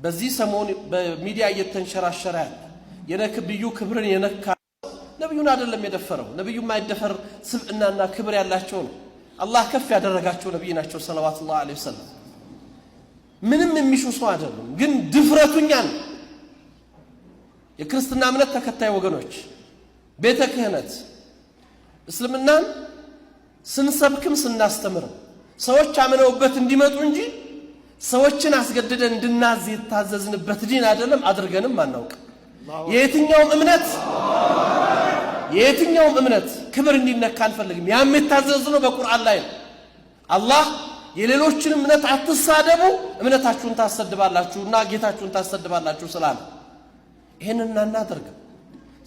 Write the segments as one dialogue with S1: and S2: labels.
S1: በዚህ ሰሞን በሚዲያ እየተንሸራሸረ ያለ የነብዩ ክብርን የነካ ነብዩን አይደለም የደፈረው። ነብዩ የማይደፈር ስብዕናና ክብር ያላቸው ነው። አላህ ከፍ ያደረጋቸው ነብይ ናቸው صلوات الله عليه وسلم። ምንም የሚሹ ሰው አይደሉም። ግን ድፍረቱኛ ነው። የክርስትና እምነት ተከታይ ወገኖች፣ ቤተ ክህነት እስልምናን ስንሰብክም ስናስተምርም ሰዎች አምነውበት እንዲመጡ እንጂ ሰዎችን አስገድደን እንድናዝ የታዘዝንበት ዲን አይደለም፣ አድርገንም አናውቅ። የየትኛውም እምነት ክብር እንዲነካ አንፈልግም። ያም የታዘዝነው በቁርአን ላይ ነው። አላህ የሌሎችን እምነት አትሳደቡ፣ እምነታችሁን ታሰድባላችሁ እና ጌታችሁን ታሰድባላችሁ ስላለ ይህንን አናደርግም።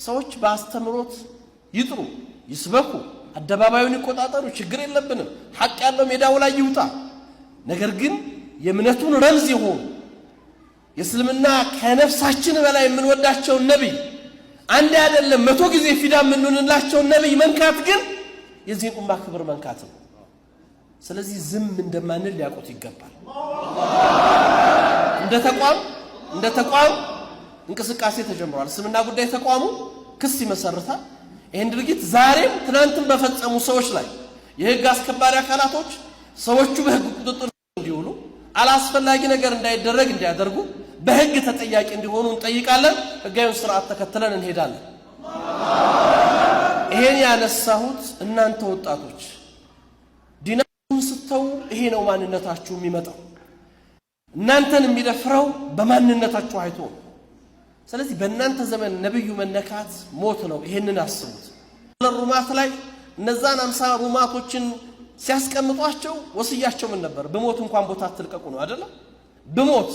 S1: ሰዎች በአስተምሮት ይጥሩ፣ ይስበኩ፣ አደባባዩን ይቆጣጠሩ፣ ችግር የለብንም። ሐቅ ያለው ሜዳው ላይ ይውጣ። ነገር ግን የእምነቱን ረምዝ የሆኑ፣ የእስልምና ከነፍሳችን በላይ የምንወዳቸውን ነቢይ፣ አንድ አይደለም 100 ጊዜ ፊዳ የምንሆንላቸውን ነቢይ መንካት ግን የዚህን ኡማ ክብር መንካት ነው። ስለዚህ ዝም እንደማንል ሊያውቁት ይገባል። እንደ ተቋም እንቅስቃሴ ተጀምሯል። እስልምና ጉዳይ ተቋሙ ክስ ይመሰርታል። ይህን ድርጊት ዛሬም ትናንትም በፈጸሙ ሰዎች ላይ የህግ አስከባሪ አካላቶች ሰዎቹ በህግ ቁጥጥር እንዲውሉ፣ አላስፈላጊ ነገር እንዳይደረግ እንዲያደርጉ፣ በህግ ተጠያቂ እንዲሆኑ እንጠይቃለን። ህጋዊውን ስርዓት ተከትለን እንሄዳለን። ይሄን ያነሳሁት እናንተ ወጣቶች ዲናችሁን ስተው ይሄ ነው ማንነታችሁ የሚመጣው። እናንተን የሚደፍረው በማንነታችሁ አይቶ ነው። ስለዚህ በእናንተ ዘመን ነብዩ መነካት ሞት ነው። ይሄንን አስቡት። ሩማት ላይ እነዛን 50 ሩማቶችን ሲያስቀምጧቸው ወስያቸው ምን ነበር? ብሞት እንኳን ቦታ አትልቀቁ ነው አይደለ? ብሞት